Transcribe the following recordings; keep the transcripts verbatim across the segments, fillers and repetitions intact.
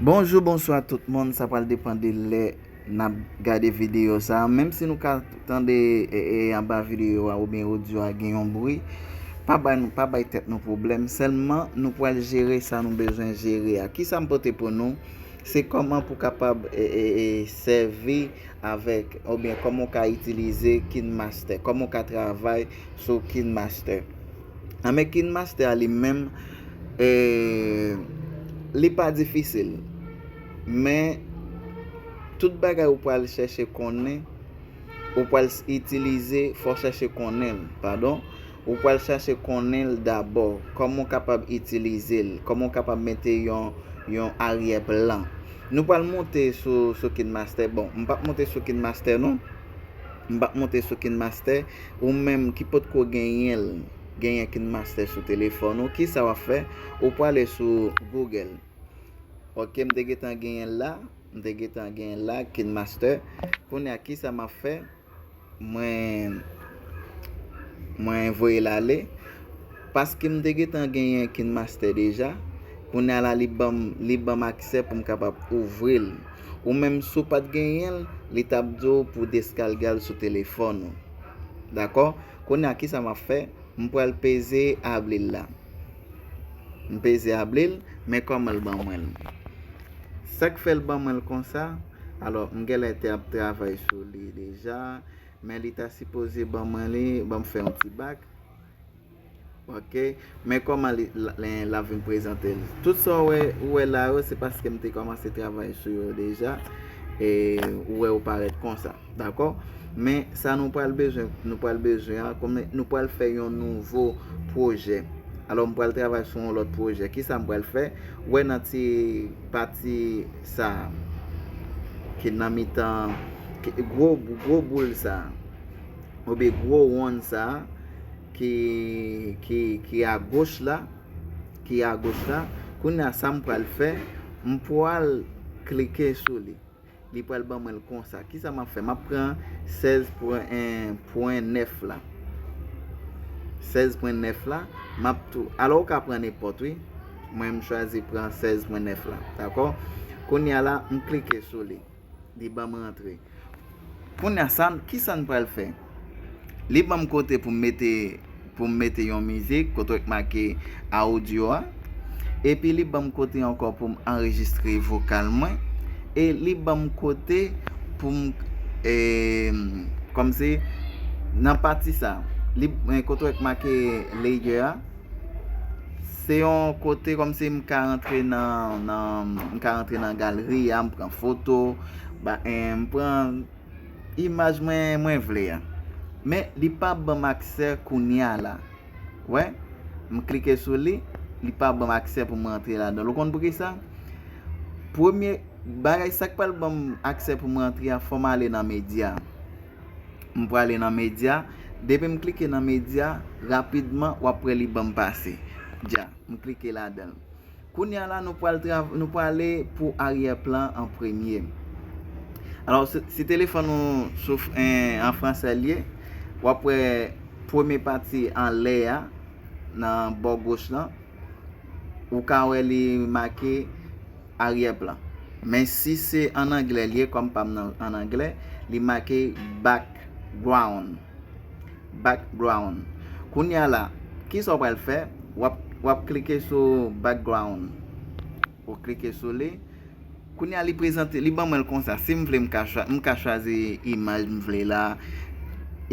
Bonjou, bonswa tout moun. Sa pral depann de lè n ap gade videyo sa a. Menm si nou ka tande e, e, anba videyo a oubyen odyo a gen yon bri, pa bay, nou, pa bay tèt nou pwoblèm. Sèlman, nou pral jere sa nou bezwen jere a. Kisa m pote pou nou? Se kòman pou kapab e, e, e, sèvi avèk, oubyen kòman w ka itilize KineMaster, kòman w ka travay sou KineMaster. Anben, KineMaster a li menm, e, li pa difisil. Men, tout bagay ou pral chèche konnen, ou pral s- itilize, fò w chèche konnen l, padon. Ou pral chèche konnen l dabò, kòman w kapab itilize l, kòman w kapab mete yon, yon aryè plan. Nou pral monte sou, sou KineMaster. Bon, m p ap monte sou KineMaster non. M p ap monte sou KineMaster. Ou menm ki potko genyen l, genyen KineMaster sou telefòn ou, kisa w ap fè? Ou prale sou Google. Ok, m te gentan genyen l la. M te gentan genyen l la, KineMaster. Kounye a, kisa m ap fè? Mwen, mwen voye l ale. Paske m te gentan genyen KineMaster deja. Kounye a la, li ban m, li ban m aksè pou m kapab ouvri l. Ou menm, si w pa t genyen l, li t ap di w pou deskalge l sou telefòn ou. Dakò? Kounye a, kisa m ap fè? M pral peze abli l la. M peze abli l, men kòman l ban mwen l. Sa k fè l ban mwen l konsa? Alò, m genlè te ap travay sou li deja, men li ta sipoze ban mwen li, ban m fè yon ti bak. Ok, men kòman li, l, l, l ap vin prezante l. Tout sa w wè, ou wè la yo, se paske m te kòmanse travay sou yo deja, e ou wè yo parèt konsa. Dakò? Men sa nou pral bezwen, nou pral bezwen an, kòm nou pral fè yon nouvo pwojè. Alò, m pral travay sou yon lòt pwojè. Kisa m pral fè? Ou wè nan ti pati sa a, ki nan mitan, ki, gwo, gwo boul sa a, oubyen gwo wonn sa a, ki, ki, ki agoch la, ki agoch la. Kounye a, sa m pral fè, m pral klike sou li. Li pral ban mwen l konsa. Kisa m ap fè? M ap pran sèz pwen nèf la. Sèz pwen nèf la, m ap tou. Alò, ou ka pran nenpòt, wi. Mwen, m chwazi pran sèz pwen nèf la. Dakò? Kounye a la, m klike sou li. Li ban m rantre. Kounye a, sa, kisa n pral fè? Li ban m kote pou m mete, pou m mete yon mizik, kote w make audio a. Epi li ban m kote ankò pou m anrejistre vokal mwen. E li ban m kote pou m, e, kòmsi, nan pati sa, li, e, kote w make layer a, se yon kote kòmsi m ka rantre nan, nan, m ka rantre nan galeri a, m pran foto, ba, e, m pran imaj mwen, mwen vle a. Men li pa ban m aksè kounye a la. Wè, m klike sou li, li pa ban m aksè pou m rantre ladan l. Ou konn poukisa? Premye bagay, sa k pral ban m aksè pou m rantre a, fò m ale nan medya. M prale nan medya. Depi m klike nan medya, rapidman, w ap wè li ban m pase. Dja, m klike ladan l. Kounye a la, nou pral trav-, nou prale pou aryè plan an premye. Alò, si, si telefòn ou sou f-, en, an fransè l ye, w ap wè premye pati anlè a, nan bò goch lan, ou ka wè li make aryè plan. Men si se an anglè l ye, kòm pa m nan an anglè, li make background. Background. Kounye a la, kisa w pral fè? W ap, w ap klike sou background. Ou klike sou li. Kounye a li prezante, li ban mwen l konsa. Si m vle, m ka chwa-, m ka chwazi imaj m vle la.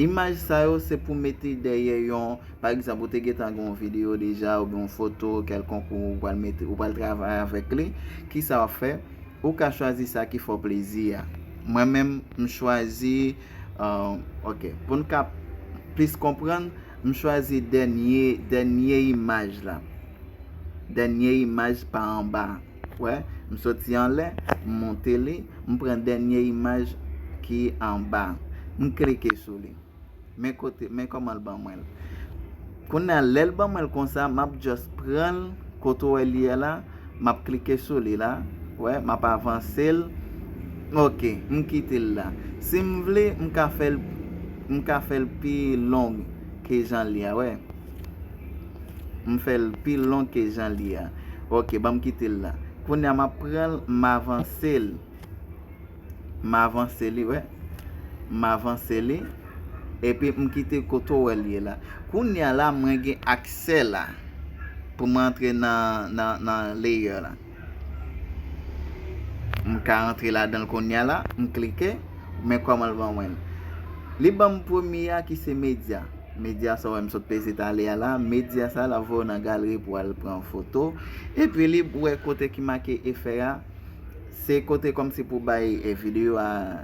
Imaj sa yo se pou mete dèyè yon, pa egzanp, ou te gentan gen yon videyo deja, oubyen yon foto kèlkonk ou pral mete, ou pral travay avèk li. Kisa w ap fè? Ou ka chwazi sa ki fè w plezi a. Mwen menm, m chwazi, euh, ok, pou n ka plis konprann, m chwazi dènye, dènye imaj la. Dènye imaj pa anba. Wè, m soti anlè, m monte li, m pran dènye imaj ki anba. M klike sou li. Men kote, men kòman l ban mwen l. Kounye a, lè l ban mwen l konsa, m ap just pran l, kote w wè l ye la, m ap klike sou li la. Wè, m ap avanse l. Ok, m kite l la. Si m vle, m ka fè l, m ka fè l pi long ke jan l ye a, wè. M fè l pi long ke jan l ye a. Ok, ban m kite l la. Kounye a m ap pran l, m avanse l. M avanse li, wè. M avanse li. Epi m kite kote w wè l ye la. Kounye a la, mwen gen aksè la pou m antre nan, nan, nan layer la. M ka antre ladan l kounye a la, m klike, men kòman l ban mwen l. Li ban m premye a ki se medya. Medya sa w wè m sot peze talè a la, medya sa l ap voye w nan galri pou w al pran foto. Epi li wè kote ki make efè a, se kote kòmsi pou bay e videyo a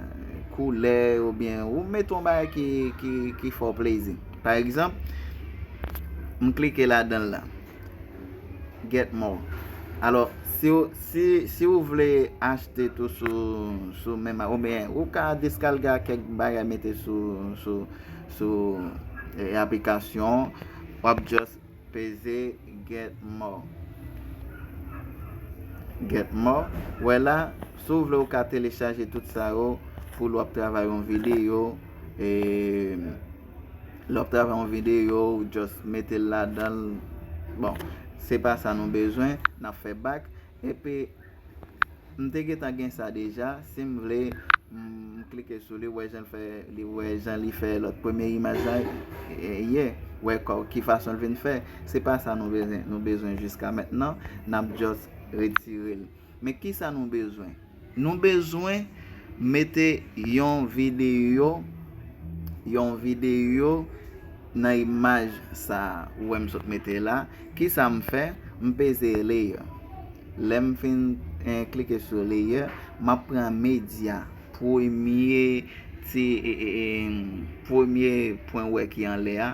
koulè oubyen ou mete yon bagay ki, ki, ki fè w plezi. Pa egzanp, m klike ladan l la. Get more. Alò, si w, si, si w vle achte tou sou, sou menm, oubyen ou ka deskalge kèk bagay mete sou, sou, sou e, aplikasyon, w ap just peze get more. Get more. Wè la, si w vle ou ka telechaje tout sa yo pou lè w ap travay yon videyo. E, lè w ap travay yon videyo, ou just mete l ladan l. Bon, se pa sa nou bezwen, n ap fè back. Epi, m te gentan gen sa deja. Si m vle, m klike sou li, wè jan l fè, li wè jan li fè lòt premye imaj la, e, ye, wè kò, ki fason l vin fè. Se pa sa nou bezwen, nou bezwen jiska mentnan, n ap just retire l. Men kisa nou bezwen? Nou bezwen mete yon videyo, yon videyo nan imaj sa a ou wè m sot mete la. Kisa m fè? M peze layer. Lè m fin, eh, klike sou layer, m ap pran medya, premye ti, e, e, e, premye pwen wè ki anlè a,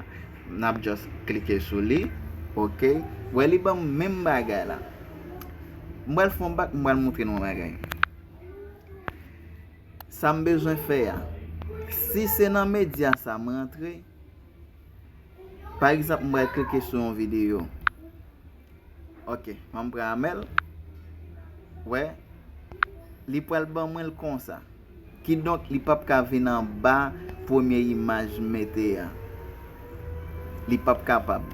n ap just klike sou li. Oke. Wè li ban m menm bagay la. M pral fè yon back, m pral montre nou yon bagay. Sa m bezwen fè a. Si se nan medya sa m rantre, pa egzanp, m pral klike sou yon videyo. Oke, an m pran amèl. Wè, li pral ban mwen l konsa. Kidonk, li p ap ka vin anba premye imaj m mete a. Li p ap kapab.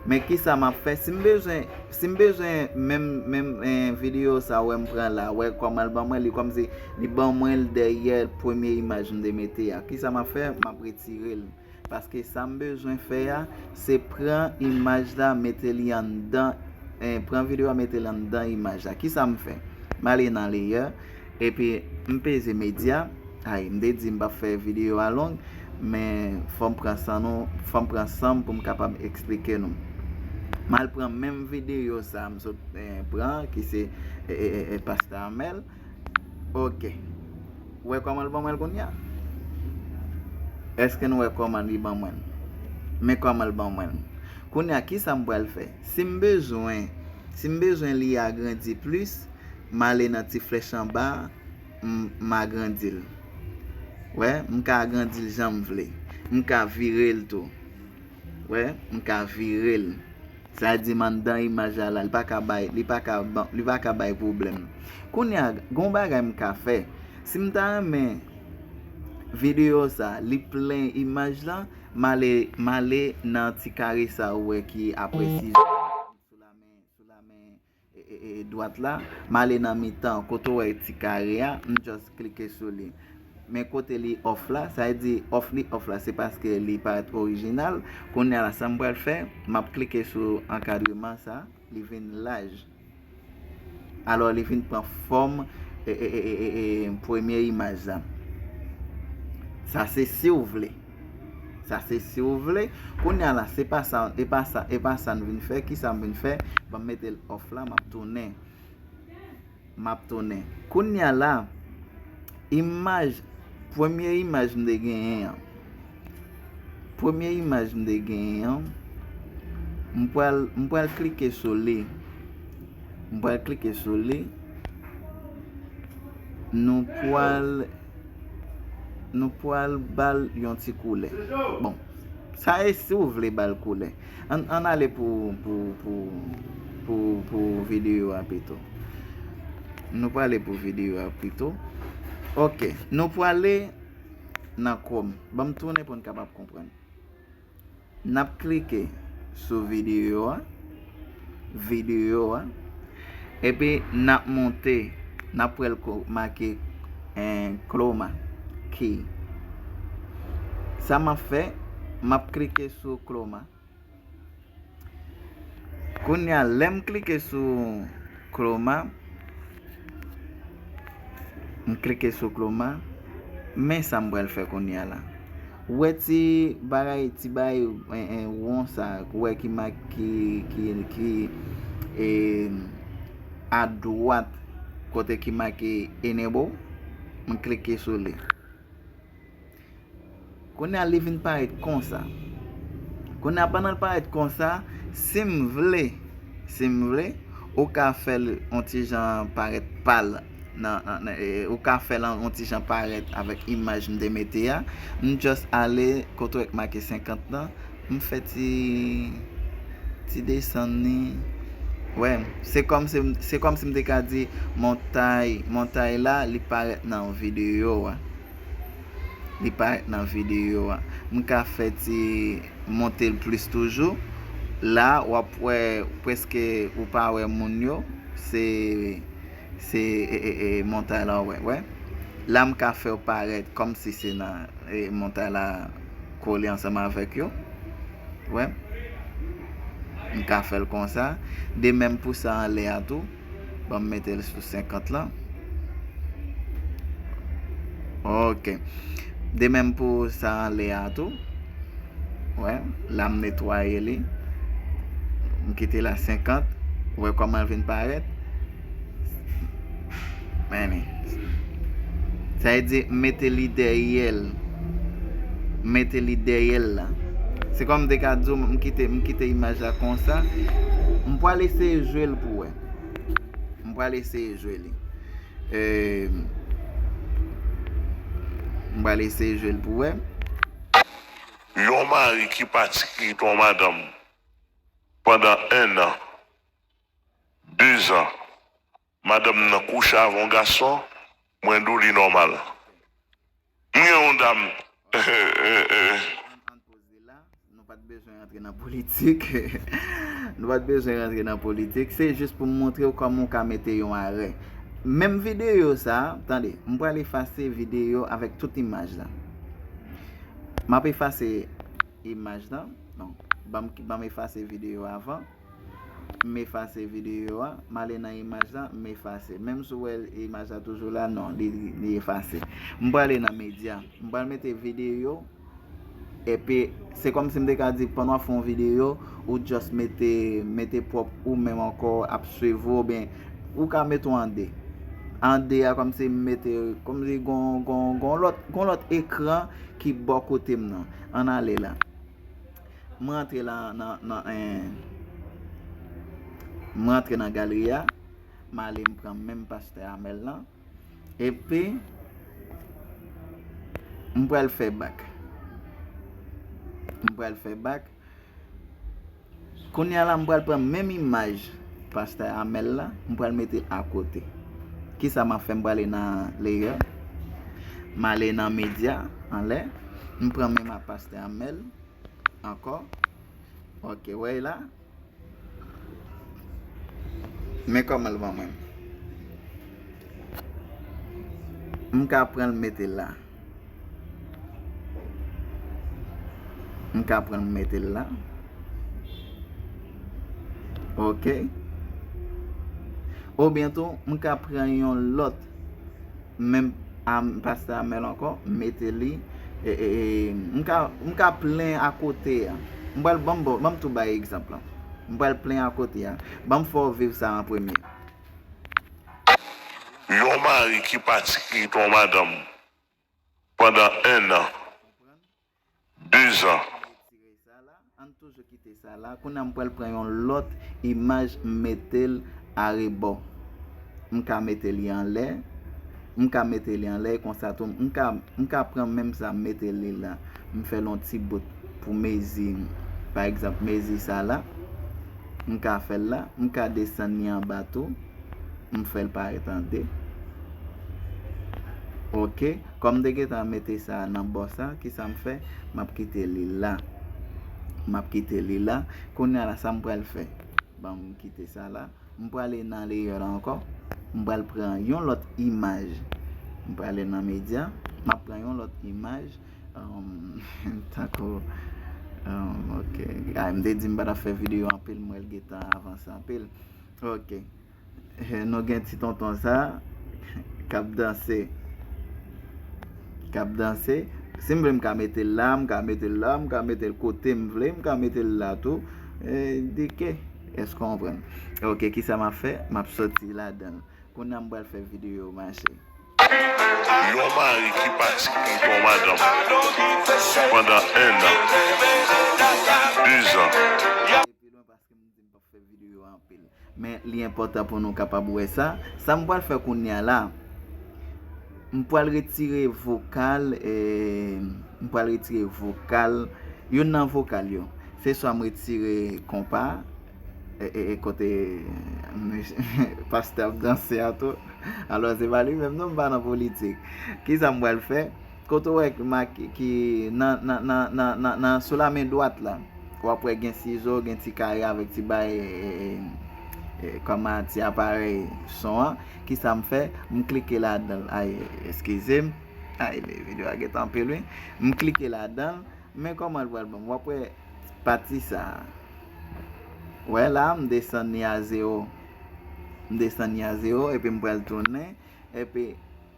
Men kisa m ap fè? Si m bezwen, si m bezwen menm, menm, eh, videyo sa wè m pran la, wè kòman l ban mwen li, kòmsi li ban mwen l dèyè premye imaj m te mete a. Kisa m ap fè? M ap retire l. Paske sa m bezwen fè a, se pran imaj la, mete li anndan, eh, pran videyo a, mete l anndan imaj la. Kisa m fè? M ale nan layer, epi m peze medya. Ay, m te di m p ap fè videyo a long, men fò m pran san nou, fò m pran san m pou m kapab eksplike nou. M al pran menm videyo sa a m sot, eh, pran, ki se, eh, eh, eh, eh, Pastè Amèl. Oke. Ou wè kòman l ban mwen l kounye a? Èske nou wè kòman li ban mwen l? Men kòman l ban mwen l. Kounye a, kisa m pral fè? Si m bezwen, si m bezwen li agrandi plis, m ale nan ti flèch anba a, m, m agrandi l. Wè, m ka agrandi l jan m vle. M ka vire l tou. Wè, m ka vire l. Sa di m anndan imaj la la, li pa ka bay, li pa ka ban, li pa ka bay pwoblèm. Kounye a, gon bagay m ka fè. Si m ta renmen videyo sa, li plen imaj la, m ale, m ale nan ti kare sa ou wè ki apre size. Sou lamen, sou lamen e, e, e, dwat la, m ale nan mitan, kote w wè ti kare a, m just klike sou li. Men kote li off la, sa vle di off li off la, se paske li parèt orijinal. Kounye a la, sa m pral fè, m ap klike sou ankadreman sa, li vin laj. Alò, li vin pran fòm, e, e, premye imaj la. Sa se si w vle. Sa se si w vle. Kounye a la, se pa sa, e pa sa, e pa sa n vin fè. Kisa m vin fè? Ban m mete l off la, m ap tounen. M ap tounen. Kounye a la, imaj, premye imaj m te genyen an. Premye imaj m te genyen an, m pral, m pral klike sou li. M pral klike sou li. Nou pral, nou pral ba l yon ti koulè. Bon, sa e si w vle ba l koulè. Ann, ann ale pou, pou, pou, pou, pou videyo a pito. Nou prale pou videyo a pito. Oke, nou prale nan Chrome. Ban m tounen pou n kapab konprann. N ap klike sou videyo a. Videyo a. Epi n ap monte, n ap wè l ko- make en Chroma Key. Sa m ap fè, m ap klike sou Chroma. Kounye a, lè m klike sou Chroma, m klike sou Chroma, men sa m pral fè kounye a la. Ou wè ti bagay, ti bagay, en, en, won sa, ou wè ki ma-, ki, ki, ki, e, adwat, kote ki make enable, m klike sou li. Kounye a, li vin parèt konsa. Kounye a, pandan l parèt konsa, si m vle, si m vle, ou ka fè l yon ti jan parèt pal nan, nan, nan, e, ou ka fè l yon ti jan parèt avèk imaj m te mete a. M just ale kote w wè k make senkant lan, m fè ti, ti desann li. Wè, se kòmsi, se kòmsi m te ka di montay, montay la, li parèt nan videyo a. Li parèt nan videyo a. M ka fè ti monte l plis toujou. La, w ap wè prèske ou pa wè moun yo. Se, se, e, e, e, montay la, w wè, wè. La, m ka fè yo parèt kòmsi se nan, e, montay la kole ansanm avèk yo. Wè. M ka fè l konsa. De menm pou sa anlè a tou. Ban m mete l sou senkant lan. Ok. De menm pou sa anlè a tou. Wè, la m netwaye li. M kite l a senkant. Ou wè kòman l vin parèt? Men, sa vle di, m mete li dèyè l. M mete li dèyè l la. Se kòm m te ka di w, m kite, m kite imaj la konsa. M pral eseye jwe l pou wè. M pral eseye jwe li. E, m pral eseye jwe l pou wè. Yon mari ki pati kite yon madanm pandan en an, de zan, madanm nan kouche avè yon gason, mwen di w li nòmal. M gen yon dam. Nou pa t bezwen rantre nan politik. Nou pa t bezwen rantre nan politik. Se jis pou m montre w kòman w ka mete yon arè. Menm videyo sa a, tande, m pral efase videyo avèk tout imaj la. M ap efase imaj la. Non, ban m, ban m efase videyo avan. M efase videyo a, m ale nan imaj la, m efase. Menm si w wè imaj la toujou la, non, li, li efase. M prale nan medya. M pral mete videyo, epi se kòmsi m te ka di, pandan w ap fè yon videyo, ou just mete, mete pwòp ou menm ankò ap swiv ou, oubyen ou ka mete w an de. An de a, kòmsi m mete, kòmsi gon, gon, gon lòt, gon lòt ekran ki bò kote m nan. Ann ale la. M rantre la nan, nan, en, m rantre nan galri a, m ale m pran menm pastè Amèl lan, epi m pral fè bak. M pral fè bak. Kounye a la, m pral pran menm imaj pastè Amèl la, m pral mete l akote. Kisa m ap fè? M prale nan layer, m ale nan medya anlè, m pran menm a pastè Amèl. Ankò. Ok, wè la. Men kòman l ban mwen. M ka pran l mete l la. M ka pran l mete l la. Ok. Oubyen tou, m ka pran yon lòt. Menm a, pastè Amèl ankò, m mete li. E, e, e, m ka, m ka plen akote a. M pral, ban m, ban m tou bay egzanp lan. M pral plen akote a. Ban m fè w viv sa an premye. Yon mari ki pati kite yon madanm pandan en an, de zan. Ann toujou kite sa la. Kounye a m pral pran yon lòt imaj, m mete l arebò. M ka mete li anlè. M ka mete li anlè konsa tou. M ka, m ka pran menm sa, m mete li la. M fè l yon ti bout pou mezi. Pa egzanp, mezi sa la. M ka fè l la. M ka desann li anba tou. M fè l parèt an de. Ok. Kòm m te gentan mete sa nan bò sa, kisa m fè? M ap kite li la. M ap kite li la. Kounye a la, sa m pral fè? Ban m kite sa la. M prale nan leyè la ankò. M pral pran yon lòt imaj. M prale nan medya. M ap pran yon lòt imaj. Um, tankou, um, ok. Ah, m te di m pa t ap fè videyo anpil, m wè l gentan avanse anpil. Ok. Eh, nou gen ti tonton sa k ap danse. K ap danse. Si m vle, m ka mete l la, m ka mete l la, m ka mete l kote m vle, m ka mete l la tou. Eh, de ke? Èske w konprann? Ok, kisa m ap fè? M ap soti ladan l. Kounye a m pral fè videyo mache. Yon mari ki pati kite yon madanm pandan enn an, dezan. Epi lwen paske m di m p ap fè videyo a anpil. Men li enpòtan pou nou kapab wè sa. Sa m pral fè kounye a la, m pral retire vokal, eh, m pral retire vokal, youn nan vokal yo. Se swa m retire konpa, e, e, e kote pastè ap danse a tou. Alò, se pa li menm non, m pa nan politik. Kisa m pral fè? Kote w wè ki, ki nan, nan, nan, nan, nan, nan sou lamen dwat la, w ap wè gen sizo, gen ti kare avèk ti bay, e, e, e, e, kòman ti aparèy son an. Kisa m fè? M klike ladan l. Ay, eskize m. Ay, videyo a gentan anpil, wi. M klike ladan l. Men kòman l pral ban m? W ap wè pati sa a. Wè la, m desann li a zewo. M desann li a zewo, epi m pral tounen. Epi,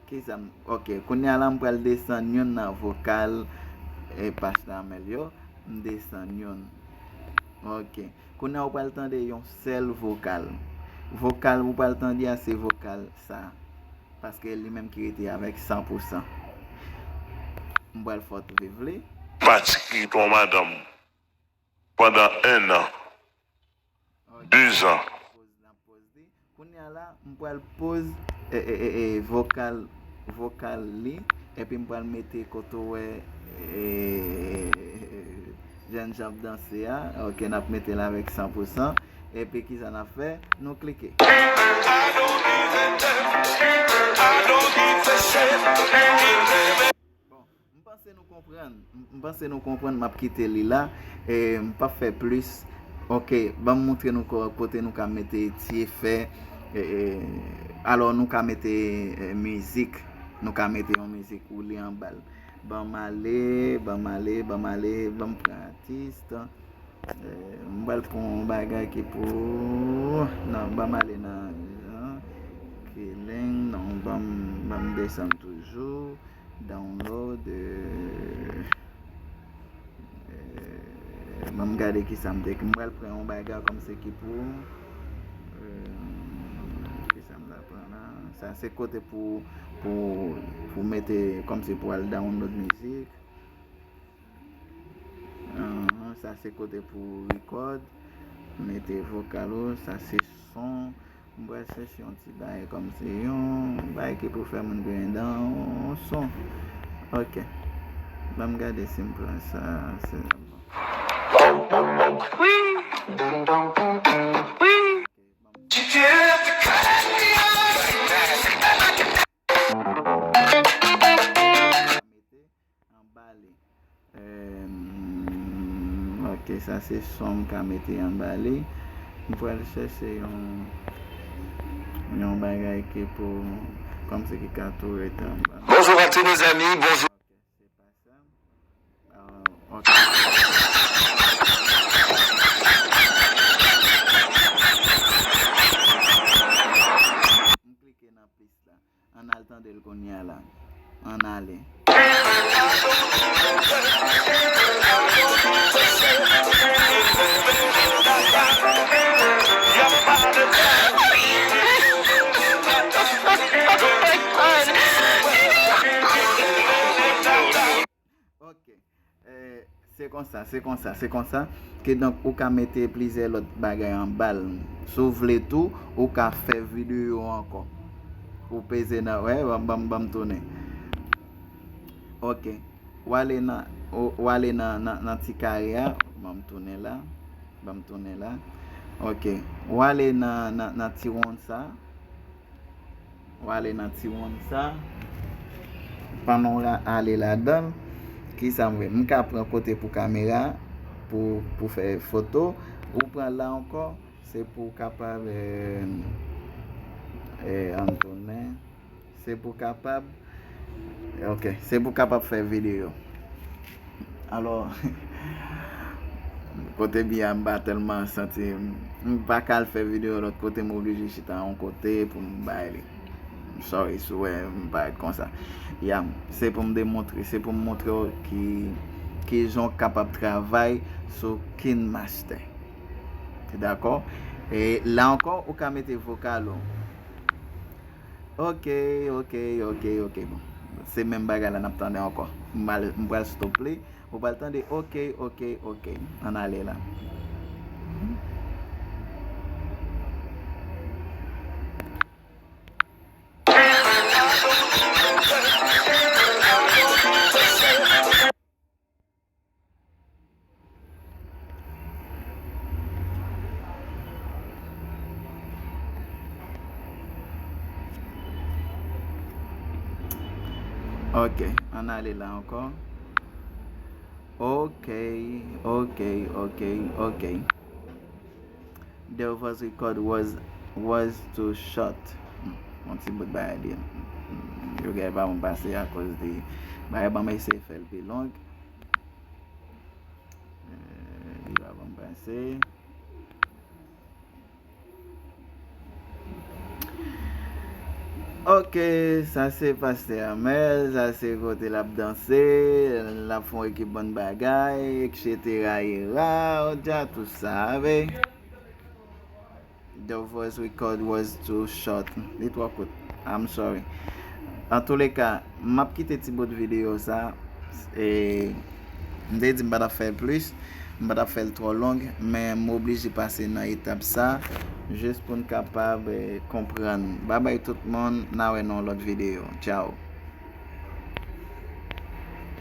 kisa m, ok, kounye a la, m pral desann youn nan vokal, e, pastè Amèl yo. M desann youn. Ok. Kounye a, ou pral tande yon sèl vokal. Vokal ou pral tande a, se vokal sa. Paske li menm ki rete avèk san pou san. M pral fè w twouve vle. Pati ki kite yon madanm pandan enn an, dezan. Kounye a la, m pral poz, e, e, e, e, vokal, vokal li, epi m pral mete kote w wè, e, jèn jan ap danse a. Ok, n ap mete l avèk san pou san. Epi kisa n ap fè? Nou klike. Bon, m panse nou konprann. M, m panse nou konprann, m ap kite li la. E, m p ap fè plis. Ok, ban m montre nou ko-, kote nou ka mete ti efè. E, e, alò, nou ka mete, e, mizik. Nou ka mete yon mizik woule anba l. Ban m ale, ban m ale, ban m ale, ban m pran atis. Eh, m pral pran yon bagay ki pou, non, ban m ale nan jan, killing, non, ban m, ban m desann toujou, download, eh, eh, ban m gade kisa m te, m pral pran yon bagay kòmsi ki pou, eh, kisa m ta pran la, sa se kote pou, pou, pou mete kòmsi pou al download mizik. Ahn, sa se kote pou record, mete vokal ou, sa se son. M pral chèche yon ti bagay kòmsi yon bagay ki pou fè moun griyen dan, yon son. Ok. Ban m gade si m pran sa, se. Anba li. Ehm, ok, sa se son m ka mete anba li. M pral chèche yon, yon bagay ki pou, kòmsi ki ka tou rete anba. Bonjour à tous mes amis, bonjour. Ok, se pa sa. Ah, ok. M klike nan plis la. Ann al tande l kounye a la. Ann ale. Ok. Eh, se konsa, se konsa, se konsa. Kidonk, ou ka mete plizyè lòt bagay anba l. Si w vle tou, ou ka fè videyo ankò. Ou peze nan, wè, ban m, ban m, ban m tounen. Ok. W ale nan, w, w ale nan, nan, nan ti kare a. Ban m tounen la. Ban m tounen la. Ok. W ale nan, nan, nan ti wonn sa. W ale nan ti wonn sa. Pandan w ale ladan l, kisa m wè? M ka pran kote pou kamera, pou, pou fè foto. Ou pran la ankò, Se pou w kapab, eh, eh, ann tounen. Se pou w kapab, ok, se pou w kapab fè videyo. Alò, kote byen an, m pa tèlman santi, m pa ka al fè videyo lòt kote, m oblije chita yon kote pou m bay li. Sorry si w wè m parèt konsa. Ya, se pou m demontre, se pou m montre w ki, ki jan w kapab travay sou KineMaster. Dakò? E la ankò, ou ka mete vokal ou. Ok, ok, ok, ok. Bon. Se menm bagay la n ap tande ankò. M pral, m pral stop li. Ou pral tande ok, ok, ok. Ann ale la. Ok, ann ale la ankò. Ok, ok, ok, ok. The voice record was, was too short. Hmm, yon ti bout bagay li. Hmm, yo gen pa bon pase akoz de bagay ban m eseye fè l pi long. Eh, li pa bon pase. Ok, sa se Pastè Amel, sa se kote l ap danse, l ap fè yon ekip bann bagay, et cetera, et cetera, tout sa, ave. The voice record was too short. Li twò kout. I'm sorry. Antouleka, m ap kite ti bout videyo sa. E, m te di m pa t ap fè l plis. M pa t ap fè l twò long. Men m oblije pase nan etap sa. Jis pou n kapab, eh, konprann. Babay tout moun. N a wè nan yon lòt videyo. Tchao.